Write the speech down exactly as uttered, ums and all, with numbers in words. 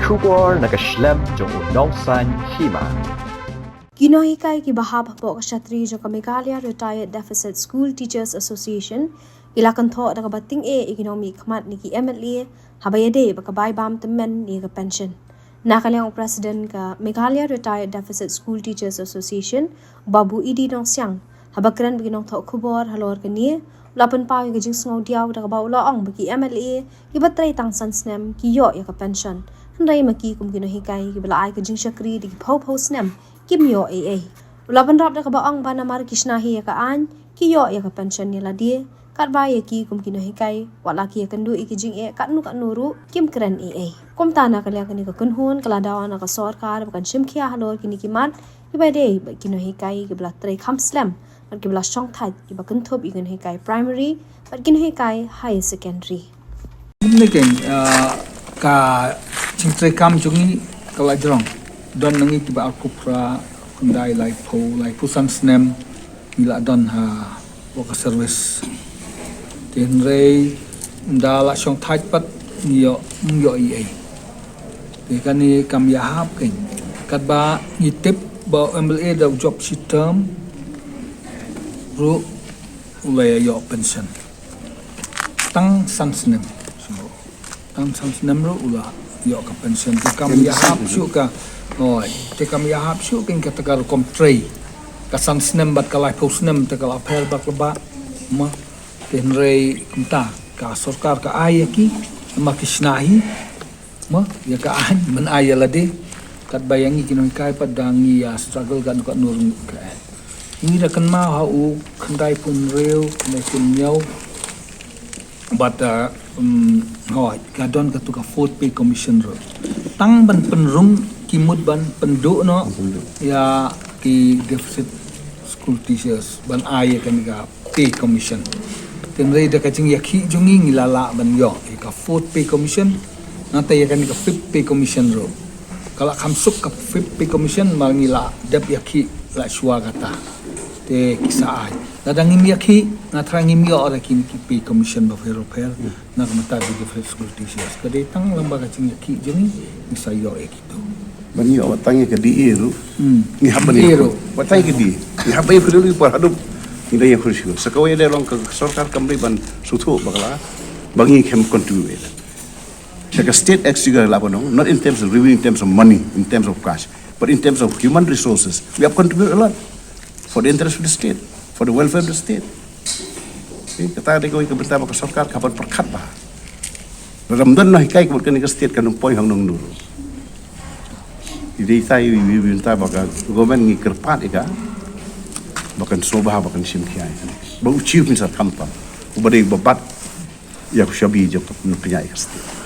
Khubor na ka shlem jong u nongsan hima. Ki nonghikai kiba hap hapoh ka shatri jong ka Meghalaya Retired Deficit School Teachers Association ki la kynthoh da kaba tyngeh ïa ki nongmihkhmat na ki M L A haba ïadei bad ka bai bam tymmen ïa ka pension. Na ka liang u President ka Meghalaya Retired Deficit School Teachers Association, Babu Idi Nongsiang, haba kren bad ki nongthoh khubor halor kane, u la pynpaw ïa ka jingsngewdiaw da kaba u la ong ba ki M L A kiba trei tang san snem ki ïoh ïa ka pension. Hynrei ma ki kum ki nonghikai kiba la ai ka jingshakri da ki phew phew snem kim ïoh ei ei. U la bynrap da kaba ong ba namar ki shna hi ïa ka aiñ ki ïoh ïa ka pension ïa lade, katba ïa ki kum ki nonghikai, wat la ki ïakynduh ïa ki jingeh katno katno ruh, kim kren ei ei. Kumta na ka liang kane ka kynhun ka la dawa na ka sorkar ba kan shim khia halor kine ki mat kiba ïadei bad ki nonghikai kiba la trei kham slem bad kiba la shongthait, kiba kynthup ïa ki nonghikai primary bad ki nonghikai higher secondary. Kumne keiñ, ah, ka jingtrei kam jong ngi ka la jrong. Don na ngi kiba arphew phra, khyndai, laiphew, laiphew san snem ngi la don ha, hapoh ka service. Te hynrei ynda la shongthait pat ngi ïoh, ym ïoh ei ei. Te kane kam ïahap keiñ. Katba ngi tip ba u M L A da u jop shi term ruh u la ïoh pension. Tang san snem. So, tang san snem ruh u la ïoh ka pension. Te kam ïahap shuh ka, oi, te kam ïahap shuh keiñ kata ka rukom trei. Ka san snem bad ka laiphew snem te ka la pher bad ka ba, ma, te hynrei kumta ka sorkar ka ai ïa ki, ma ki shna hi, ma, ïa ka aiñ, men ai ïa lade. Katba ïa ngi ki nonghikai pat da ngi ïa struggle katno katno ruh ka ai. Ngi da kynmaw ha u khyndai phew hynriew, khyndai phew hynñiew. Bad, uh, um, hooid, ka don katu ka Fourth Pay Commission ruh. Tang ban pynrung ki mut ban pynduh noh ïa ki deficit school teachers ban ai ïa kane ka Pay Commission. Te hynrei da ka jingïakhih jong ngi ngi la lah ban ïoh ïa ka Fourth Pay Commission, nangta ïa kane ka Fifth Pay Commission ruh. Ka la kham suk ka Fifth Pay Commission, mar ngi la dep ïakhih la shuwa kata. Te ki sa ai. Lada ngim ïakhih, nga tharai ngim ïoh ruh kine ki Pay Commission bapher bapher na ka bynta ki deficit school teachers. Ka dei tang lyngba ka jingïakhih jong ngi, ngi sa ïoh ïa kitu. Ban ïoh wat tang ïa ka D A ruh. Hmm. Ngi hap ban ïa ruh. Wat tang ïa ka D A. Ngi hap ban ïa ka D A ruh, por haduh ngi da ïa ka D A ruh. Sa kawei de long ka sorkar kam dei ban sngewthuh bakla ba ngi khlem contribute. Sha ka state exchequer la ba nong, not in terms of revenue, in terms of money, in terms of cash, but in terms of human resources, we have contributed a lot for the interest of the state, for the welfare of the state. Te kata dei kawei ka bynta ba ka sorkar ka ban pyrkhat bha. Lada ym don nonghikai ka mut kane ka state kan ym poi hangne ruh. Dei ita i, i, i bynta ba ka government ngi kyrpad ïa ka ba kan sngewbha, ba kan shim khia ïa ka. Ba u chief minister khamtam, uba dei ba bat ïa ka shabi jong ka pynïaid ka state.